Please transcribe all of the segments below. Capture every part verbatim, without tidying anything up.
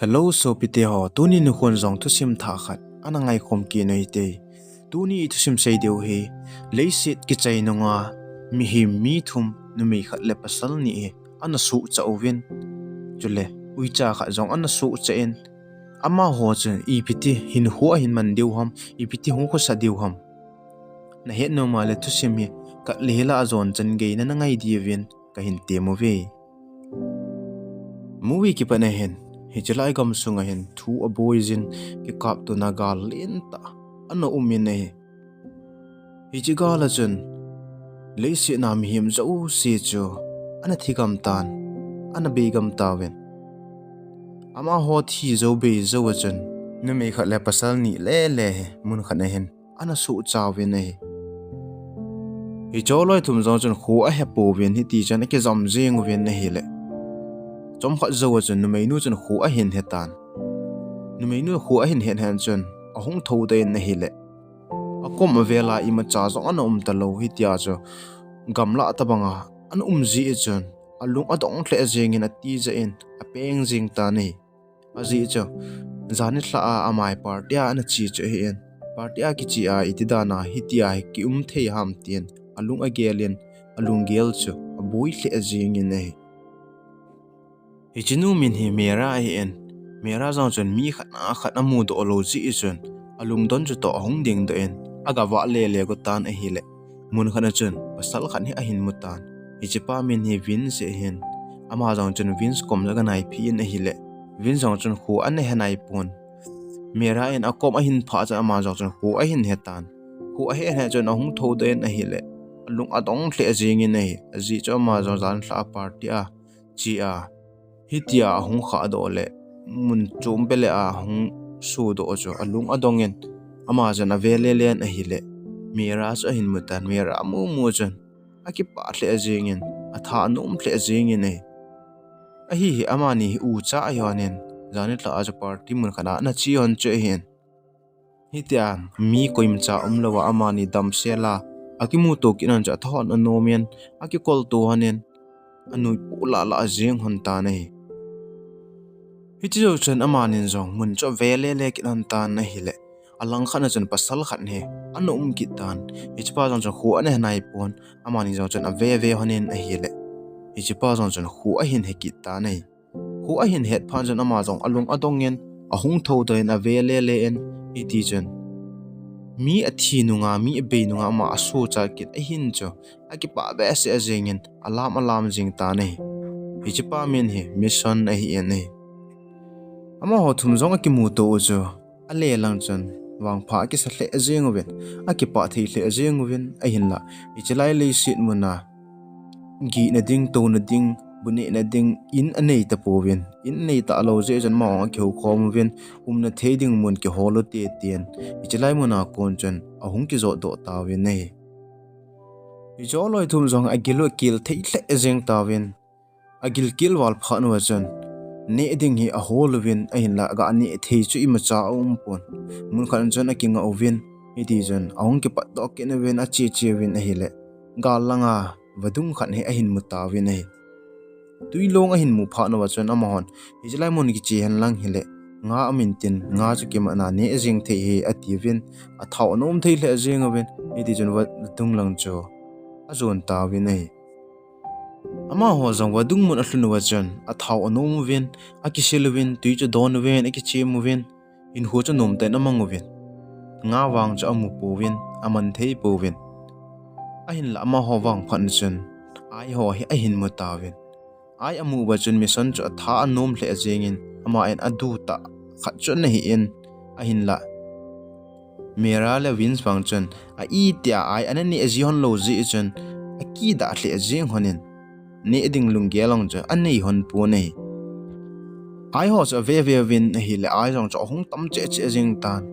Hello, sopite ho, tuni nikhon jong thusim thah khat ana ngaikhom kit u hite. Tuni i thusim sei diu hi, leiset kichai nunga mihem mi thum, numei khat le pasal ni hi ana suhcha uvin. Chule, uicha khat jong ana suhcha in, amaho chun ipi ti hinkho ahin man diu ham, ipi ti hung khosa diu ham. Nahet nom a le thusim hi kat le hila ajon chan gei na nangai diuvin kahin tem uve. Movie kipat na hin, hiche lai gamsunga hin thu aboi jin, kikaptona gal lentah ana um in ahi. Hiche gal a chun, leiset a mihem jouse chu ana thi gam tan, ana bei gam tauvin. Amaho thi jou bei jou a chun, numei khat le pasal ni lele hi mun khat a hin ana suhcha uvin ahi. Hiche loi thum jong chun kho ahe pouvin, hiti chun akijam jeng uvin ahile. Chomkhat jou a chun numeinu chun kho ahin he tan. Numeinu kho ahin het hen chun ahung thoudoh in ahile. Akom avel a imacha jong ana um talou, hitia chu gamlah tabanga ana um jeh chun alung adong lheh jengin atijat in apeng jeng tan ahi. Ajeh chu, jan nilhah a amai party a ana che chu ahin, party a kiche a iti dan a hitia hi kium thei ham tin alung agel in, alunggel chu aboi lheh jengin ahi. Hiche nu min hi Mera ahin, Mera jong chun mi khat na khat amudoh lou jeh chun, alungdon chu toh ahung dingdoh in, agavah lele got tan ahile. Mun khat a chun pasal khat hi ahin mu tan. Hichepa min hi Vince ahin, ama jong chun Vince kom chu aga naiphin ahile. Vince jong chun kho ana he naipon. Mera in akom ahin phah chun ama jong chun kho ahin he tan. Kho ahe he chun ahung thoudoh in ahile, alung adong lheh jengin ahi. Ajeh chu ama jong jan nilhah a party a che a, hitia ahung khahdoh le, mun chom pele a ahung sodoh chu alung adongin, ama chun ave lelen ahile, Mera chu ahin mu tan. Mera amu mu chun akipah lheh jengin, atha anom lheh jengin ahi. Ahi hi amani hi ucha ahi lhonin, jan nilhah a chu party mun khat a ana che lhon chu ahin. Hitia mi koimacha umlouva amani damsel a akimuto kit lhon chu athahon anom in, akikolto lhonin, anui poh lah lah jeng lhon tan ahi. Hiche jou chun amanin jong mun chu ave lele kit lhon tan ahile, alangkhat a chun pasal khat hi ana um kit tan. Hichepa jong chun kho ana he naipon, amani jong chun ave ve lhonin ahile, hichepa jong chun kho ahin he kit tan ahi. Kho ahin het phat chun ama jong alung adongin, ahung thoudoh in, ave lele in, hiti chun, mi athi nunga, mi abei nunga ama asuhcha kit ahin chu akipah behseh jengin, alam alam jeng tan ahi. Hichepa min hi Mason ahin ahi. Amaho thum jong akimuto u chu, alelang chun vangpha akisa lheh jeng uvin, akipah thei lheh jeng uvin, ahinla hiche lai leiset muna gihna ding, touna ding, bu nehna ding in anei tapouvin, in anei talou jeh chun amahon akihoukhom uvin, umna thei ding mun kihol ute tin, hiche lai muna kon chun ahung kijotdoh tauvin ahi. Hiche loi thum jong agil u akel thei lheh jeng tauvin, agil kel val phat uva chun neh ding hi ahol uvin, ahinla aga neh thei chu imacha aumpon. Mun khat chun akingah uvin, hiti chun ahung kipatdoh kit uvin, ache che uvin ahile, gal langa vadung khat hi ahin mu tauvin ahi. Twilong ahin mu phat uva chun amahon, hiche lai mun kiche henlang hile, nga amin tin, nga chu kimatna neh jeng thei ahi, atiuvin, athao anom thei lheh jeng uvin, hiti chun vadung lang chu ajon tauvin ahi. Amaho jong vadung mun alhun uva chun, athao anom uvin, akisil uvin, twi chu adon uvin, akichem uvin, hinkho chu nomtah in amang uvin, nga vang chu amu pouvin, aman thei pouvin. Ahinla amaho vangphat chun, ai ho hi ahin mu tauvin. Ai amu uva chun Mason chu atha anom lheh jengin, aman adu tah khat chu ana hin, ahinla Mera le Vince vang chun, a itia ai ana neh ji lhon lou jeh chun, akidah lheh jeng lhonin, neh ding lunggel jong chu anei lhon pon ahi. Ai ho chu ave ve uvin ahile, ai jong chu ahung tam cheh cheh jeng tan.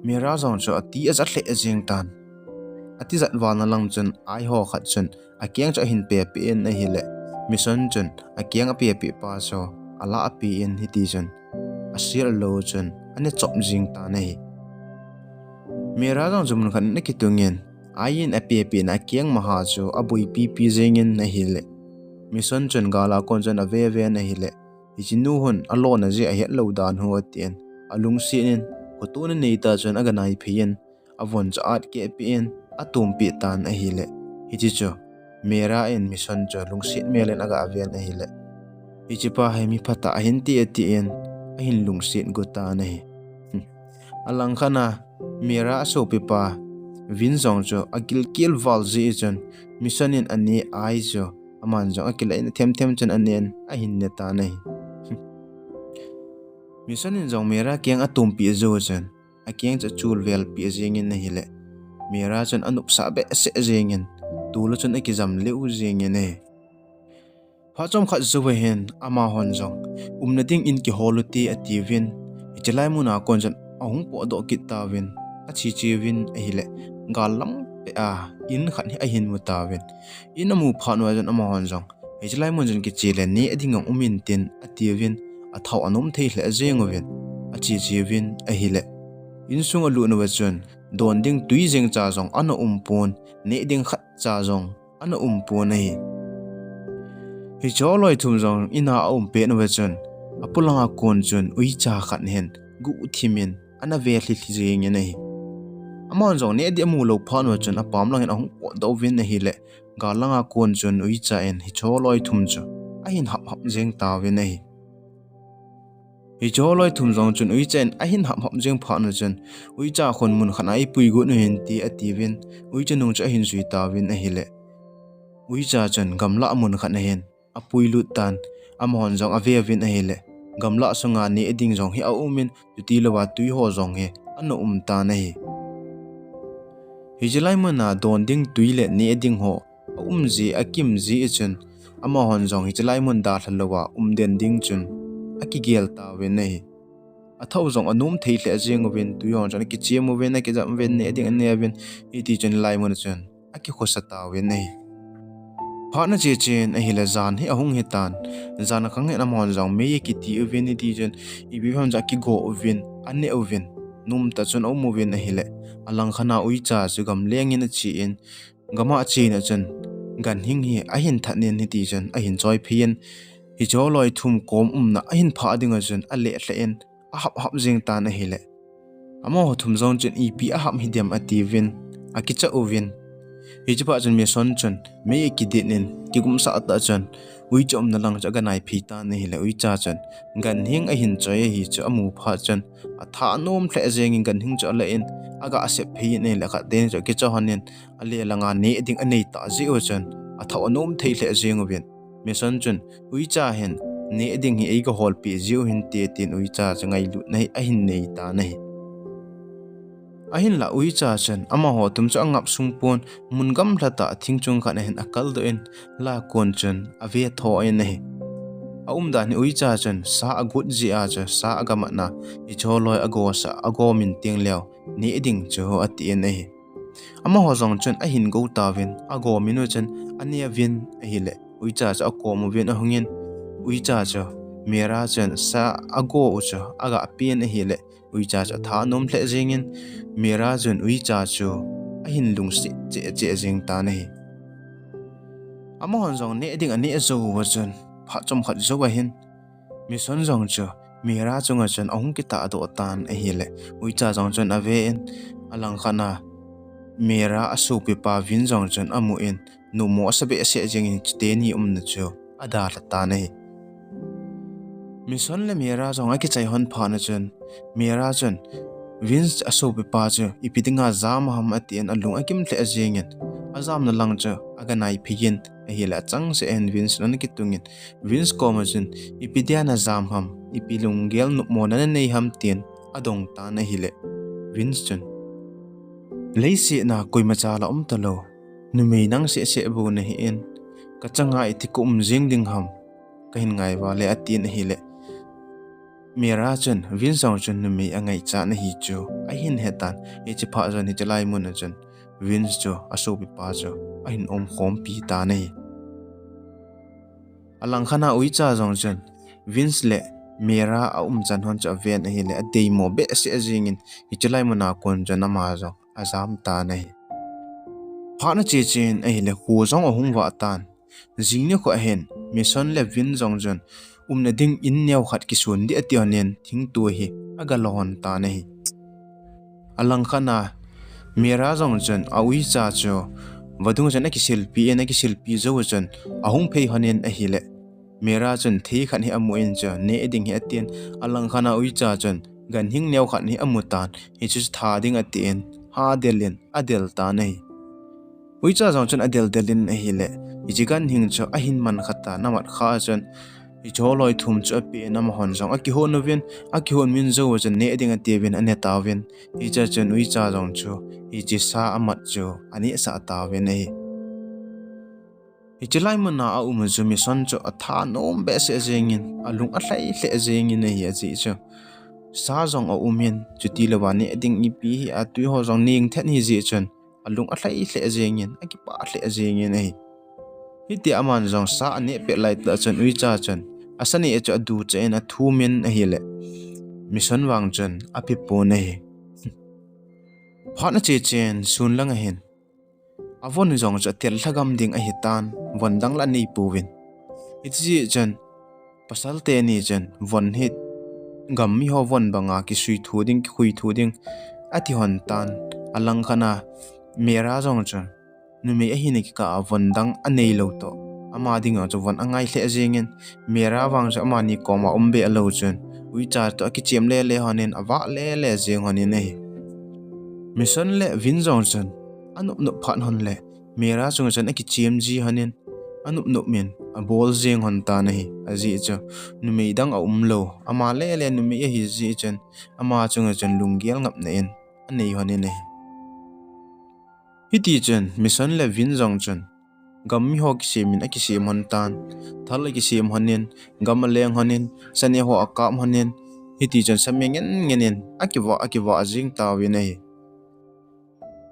Mera jong chu ati aja lheh jeng tan. Atijat valna lang chun, ai ho khat chun akeng chu ahin pehpeh in ahile, Mason chun akeng apehpeh pa chu alah apen, hiti chun asel lou chun ana chop jeng tan ahi. Mera jong chu mun khat in akitungin, ai in apehpehna akeng maha chu aboipipi jengin ahile, Mason chun gal a kon chun ave ve in ahile, hiche nu hon alona jeh ahet lou dan ho atin, alungset in, khoto na nei ta chun aga naiphei in, avon chu at keh peh in, atom peh tan ahile. Hiche chu, Mira in Mason chu lungset mel in aga ven ahile. Hiche pa hi mi phatah ahin ti atin, ahin lungset go tan ahi. Alangkhat a, Mira asopipa, Vince jong chu agilkel val jeh chun, Mason in ane ai chu, aman jong akilah in athem them chun anen, ahin ne tan ahi. Mason in jong Mira keng atom peh jou chun, akeng chu achul vel peh jeng in ahile. Mira chun anopsah behseh jeng in, tol a chun akijam lheh jeng in ahi. Phat chomkhat jou ahin, amahon jong, umna ding in kihol u hite atiuvin, hiche lai mun a kon chun ahung potdoh kit tauvin, ache che uvin ahile, gal lam peh a, in khat hi ahin mu tauvin. In amu phat uva chun amahon jong, hiche lai mun chun kiche le neh ding jong um intin, atiuvin, athao anom thei lheh jeng uvin, ache che uvin ahile. Insung alut uva chun, don ding tui jeng cha jong ana um pon, neh ding khat cha jong ana um pon ahi. Hiche loi thum jong in a aum pet uva chun, apolang a kon chun uicha khat hin guhthim in ana ve lhi lhi jeng in ahi. Amahon jong neh ding amu lou phat uva chun apam lang in ahung potdoh uvin ahile, gal lang a kon chun uicha in hiche loi thum chu ahin hap hap jeng tauvin ahi. Hiche loi thum jong chun uicha in ahin hap hap jeng phat uva chun, uicha khun mun khat a eipui got u hinte atiuvin, uicha nung chu ahin jui tauvin ahile. Uicha chun gamlah mun khat a hin apui lut tan, amahon jong ave uvin ahile. Gamlah sunga neh ding jong hi aum in, chuti louva tui ho jong hi ana um tan ahi. Hiche lai mun a don ding tui le neh ding ho aum ji, akim ji chun, amahon jong hiche lai mun dalha louva um den ding chun akigel tauvin ahi. Athao jong anom thei lheh jeng uvin, tui ho chun akichem uvin, akijam uvin, neh ding ane uvin, hiti chun lai mun chun akikhosa tauvin ahi. Phat ana che chen ahile jan hi ahung hitan, jan khang hin amahon jong mei akiti uvin, hiti chun ipi ham chu akigo uvin, ane uvin, nomtah chun aum uvin ahile. Alangkhat a uicha chu gamleng in ache in, gam a ache na chun ganhing hi ahin that in, hiti chun ahin choiphei in, hiche loi thum kom umna ahin phah ding a chun aleh lheh in, ahap hap jeng tan ahile. Amaho thum jong chun ipi ahap hidem atiuvin, akicha uvin. Hiche phat chun Mason chun mei akidin in, kigumsah tah chun uicha umna lang chu aga naiphei tan ahile, uicha chun ganhing ahin choi ahi chu amu phat chun atha anom lheh jeng in ganhing chu alah in, aga sep phei in ahile, khat teni chu akicha hon in, aleh langa neh ding anei tah jeh u chun athao anom thei lheh jeng uvin. Mason chun, uicha hin neh ding hi eiga holpeh jiu hinte tin uicha chu ngailutna hi ahin nei tan ahi. Ahinlah uicha chun amaho thum chu angap sung pon, mun gamlha tah a thing chung khat a hin akaldoh in, la kon chun ave tho in ahi. Aumdan hi uicha chun sa agot jeh a chu sa agamatna, hiche loi agosah, agom in teng leu neh ding chu atin ahi. Amaho jong chun ahin go tauvin, agom in u chun ane uvin ahile, uicha chu akom uvin ahung in, uicha chu Mira chun sa ago u chu aga pen ahile, uicha chu atha anom lheh jeng in, Mira chun uicha chu ahin lungset cheh cheh jeng tan ahi. Amahon jong neh ding aneh jou uva chun, phat chomkhat jou ahin, Mason jong chu Mira chunga chun ahung kitahdoh tan ahile, uicha jong chun ave in, alangkhat a Mira asopipa Vince jong chun amu in, numo asa behseh jeng in, chuteni umna chu adalha tan ahi. Mason le Mira jong akichai hon phat na chun, Mira chun Vince asopipa chu ipi dinga jam ham atin alung agim lheh jeng in, ajamna lang chu aga naiphei in ahile, achangseh in Vince ana kitung in, Vince koma chun ipi dia najam ham, ipi lunggel nopmo nanei ham tin adong tan ahile, Vince chun, leiset a koimacha la um talou, numei nang sehseh bou nahi in, kachanga iti ka um jeng ding ham, kahin ngai val e atin ahile, Mira chun Vince jong chun numei angaichat ahi chu ahin hetan, hiche phat chun hiche lai mun a chun Vince chu asopipa chu ahin umkhompi tan ahi. Alangkhat a uicha jong chun Vince le Mira aumchan hon chu aven ahile, adeimo behseh jeng in, hiche lai mun a kon chun ama jong ajam tan ahi. Phat ana che chen ahile, kho jong ahung vah tan. Jing nikho hin Mason le Vince jong chun umna ding in neo khat kisun ding ati lhonin thingtui hi aga lo lhon tan ahi. Alangkhat a Mira jong chun a uicha chu vadung chun akisilpi in, akisilpi jou chun ahung phei lhonin ahile, Mira chun thei khat hi amun chu neh ding hi atin, alangkhat a uicha chun ganhing neo khat hi amu tan, hichu tha ding atin, ha del in adel tan ahi. Uicha jong chun adel del in ahile, hiche ganhing chu ahin man kha tan, amat kha chun hiche loi thum chu apen, amahon jong akihon uvin, akihon min jou chun neh ding atiuvin ane tauvin, hiche chun uicha jong chu hiche sa amat chu aneh sah tauvin ahi. Hiche lai muna aum u chu Mission chu atha nom behseh jengin, alung alhai lheh jengin ahi, ajeh chu sa jong aumin, chuti louva neh ding ipi hi atui ho jong neng thet hijeh chun alung alhai lheh jengin, akipah lheh jengin ahi. Hitia aman jong sa aneh pet laitah chun uicha chun asa neh chu aducha in athumin ahile, Mission vang chun ape pon ahi. Phat ache chen sun lang ahin, avon jong chu atel lhagam ding ahitan, von dang la anei pouvin. Hiche jeh chun pasal teni chun von hi gam miho von banga kisui thu ding, kikhui thu ding ati lhon tan, alangkhat a Mira jong chun numei ahina kikah a von dang anei lou toh, ama ding jong chu von angai lheh jengin, Mira vang chu amani koma um be lou chun uicha toh akichem lele lhonin, avah lele jeng lhonin ahi. Mission le Vin jong chun anop nop phat lhon le Mira chunga chun akichem ji lhonin, anop nop in abol jeng lhon tan ahi, ajeh chu numei dang aum lou, ama lele numei ahi jeh chun ama chunga chun lunggel ngapna in anei lhonin ahi. Hiti chun Mission le Vin jong chun gam miho kisem in akisem lhon tan, thal akisem lhonin, gam aleng lhonin, sa neh ho akap lhonin, hiti chun sa me ngen ngen in akivah, akivah jeng tauvin ahi.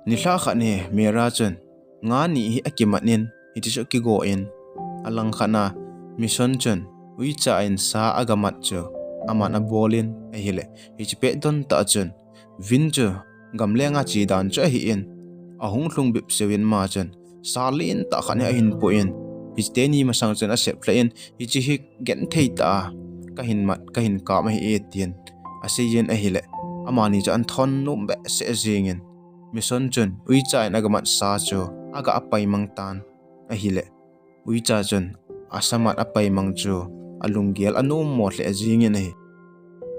Nilhah khat hi Mira chun nga ni hi akimat in, hiti chu akigo in, alangkhat a Mission chun uicha in sa aga mat chu aman abol in ahile, hiche pet don tah chun Vin chu gamlenga che dan chu ahin, ahung lhung bep seuvin ama chun sa lentah khat hi ahin poh in, hiche teni masang chun asep lheh in, hiche hi genthei tah a kahin mat, kahin kap ahi e tin aseiyin ahile, amani chu athon nom behseh jengin, Mission chun uicha in aga mat sa chu aga apaimang tan ahile, uicha chun asa mat apaimang chu alunggel anom mo lheh jengin ahi.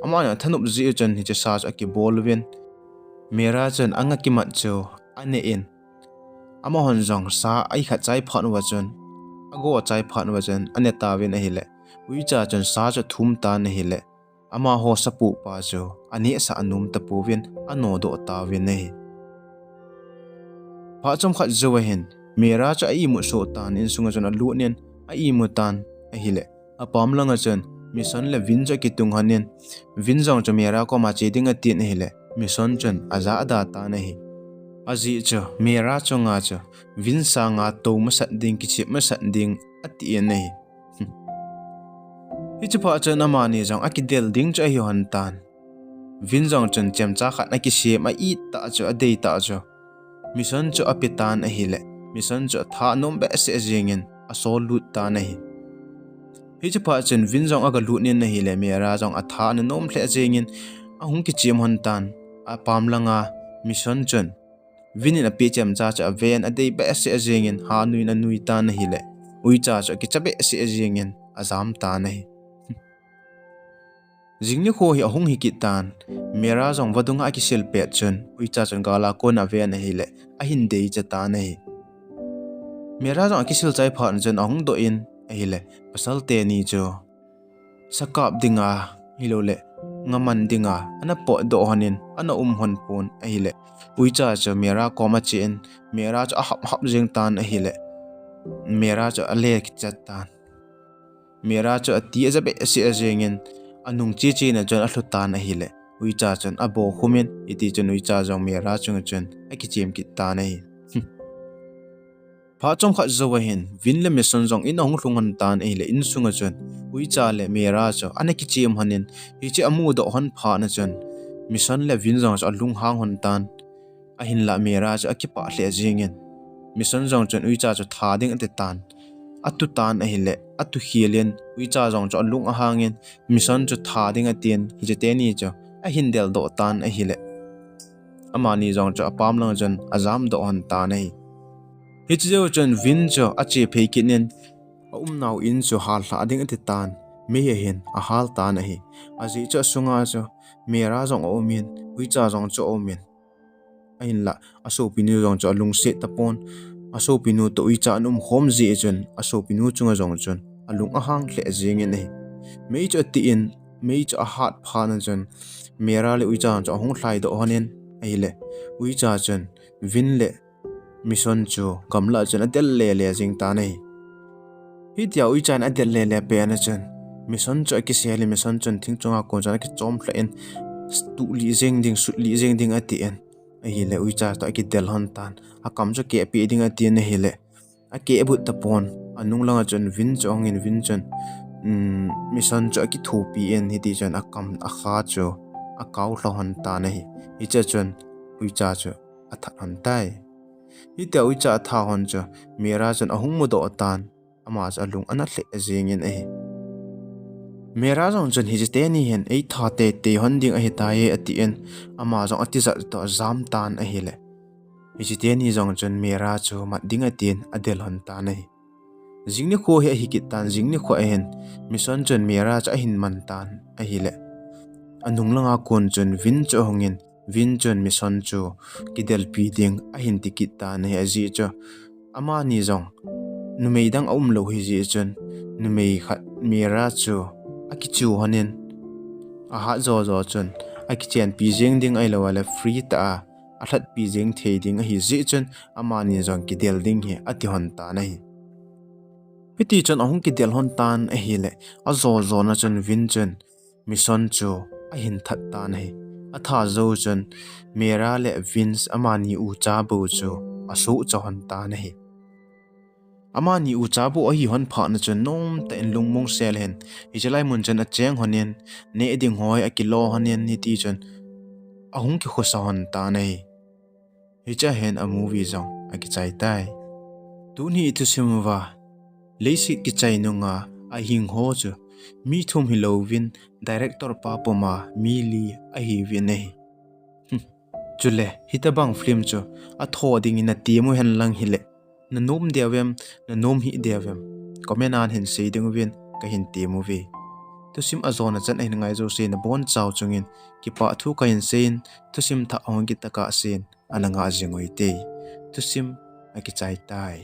Amani athanop jeh u chun hiche sa chu akibol uvin, Mira chun anga kimat chu aneh in, amahon jong sa aikhat chai phat uva chun, ago chai phat uva chun ane tauvin ahile, uicha chun sa chu athum tan ahile, amaho sapupa chu anehsah anom tapouvin anodoh tauvin ahi. Phat chomkhat jou ahin Mira chu a-imut soh tan, insunga chun alut in a-imu tan ahile, apam langa chun Mission le Vin chu akitung lhonin, Vin jong chu Mira koma che ding atin ahile, Mission chun ajah ada tan ahi. Ajeh chu Mira chunga chu Vin sanga tou masat ding, kichep masat ding atin ahi. Hiche phat chun amani jong akidel ding chu ahi lhon tan. Vin jong chun chemcha khat akisem a-it tah chu, adei tah chu Mission chu ape tan ahile, Mission chu atha anom behseh jengin asol lut tan ahi. Hiche phat chun Vin jong aga lut in ahile, Mira jong atha ana nom lheh jengin ahung kichem lhon tan. Apam langa Mission chun Vin in apeh chemcha chu aven, adei behseh jengin ha nui in anui tan ahile, uicha chu akicha behseh jengin ajam tan ahi. Jing nikho hi ahung hi kit tan, Mira jong vadunga akisil pet chun uicha chun gal a kon aven ahile, ahin deicha tan ahi. Mira jong akisil chai phat chun ahung doh in ahile, pasal teni chu sakap dinga, hilouleh ngaman dinga ana potdoh lhonin, ana um lhon pon ahile, uicha chu Mira koma achen, Mira chu ahap hap jeng tan ahile, Mira chu ale kichat tan. Mira chu ati aja behseh jengin, anung che chena chun alhu tan ahile, uicha chun abokhumin, hiti chun uicha jong Mira chunga chun akichem kit tan ahi. Phat chomkhat jou ahin Vin le Mission jong in ahung lhung lhon tan ahile, insunga chun uicha le Mira chu ana kichem lhonin, hiche amudoh lhon phat na chun Mission le Vin jong chu alunghang lhon tan. Ahinlah Mira chu akipah lheh jengin, Mission jong chun uicha chu tha ding ati tan, atu tan ahile, atukhel in, Uicha jong chu alung ahang in, Mission chu tha ding atin, hiche teni chu ahin deldoh tan ahile, amani jong chu apam lang chun ajamdoh hon tan ahi. Hiche jou chun Vin chu ache phei kit in, aumnau in chu hallhah ding ati tan, mei ahin ahal tan ahi. Ajeh chu asunga chu Mera jong aum in, Uicha jong chu aum in, ahinlah asopinu jong chu alungset tapon. Asopinu toh Uicha ana umkhom jeh chun asopinu chunga jong chun alung ahang lheh jeng in ahi. Mei chu ati in, mei chu ahat phat na chun Mera le Uicha jong chu ahung lhaidoh hon in ahile, Uicha chun Vin le Mission chu gamlah chun adel lele jeng tan ahi. Hitia Uicha in adel lele pet na chun Mission chu akisel in, Mission chun thing chunga kon chun akichom lheh in, tuh lih jeng ding, sut lih jeng ding ati in ahile, Uicha toh akidel hon tan. Akam chu kehpeh ding atin ahile, akehbut tapon. Anung langa chun Vin chu ahung in, Vin chun Mission chu akithopi in, hiti chun akam akha chu akao lha hon tan ahi. Hiche chun Uicha chu athat hon tai. Hitia Uicha atha hon chu Mera chun ahung mudoh tan, ama chu alung ana lheh jeng in ahi. Mera jong chun hiche teni hin eitha teitei hon ding ahitai ati in, ama jong atijat toh ajam tan ahile, hiche teni jong chun Mera chu mat ding atin adel hon tan ahi. Jing nikho hi ahi kit tan, jing nikho ahin Mission chun Mera chu ahin man tan ahile, anung langa kon chun Vin chu ahung in, Vin chun Mission chu kidelpi ding ahin ti kit tan ahi. Ajeh chu amani jong numei dang aumlou hijeh chun, numei khat Mera chu akichu hon in, ahat jojo chun akichenpi jeng ding ahilou le free tah a alhatpi jeng thei ding ahijeh chun, amani jong kidel ding hi ati hon tan ahi. Hiti chun ahung kidel hon tan ahile, ajo jona chun Vin chun Mission chu ahin that tan ahi. Atha jou chun Mera le Vin amani ucha bou chu asuhcha hon tan ahi. Amani ucha bou ahi hon phat na chun nomtah in lungmong sel hin, hiche lai mun chun acheng hon in, neh ding ho hi akilo hon in, hiti chun ahung kikhosa hon tan ahi. Hichea hin a movie jong akichai tai. Tuni i thusim uva, leiset kichai nunga ahing ho chu mi thum hilouvin director pa puma mi li ahiuvin ahi. Chule hitobang film chu atho dingin natem u henlang hile, nanom diu vem, nanom hih diu vem, comment a hin sei ding uvin kahin tem uve. Thusim ajona chan ahin ngai jouse nabonchau chungin kipah thu kahin seiyin, thusim thah hung kit tokah sen ana ngah jing uvin te. Thusim akichai tai.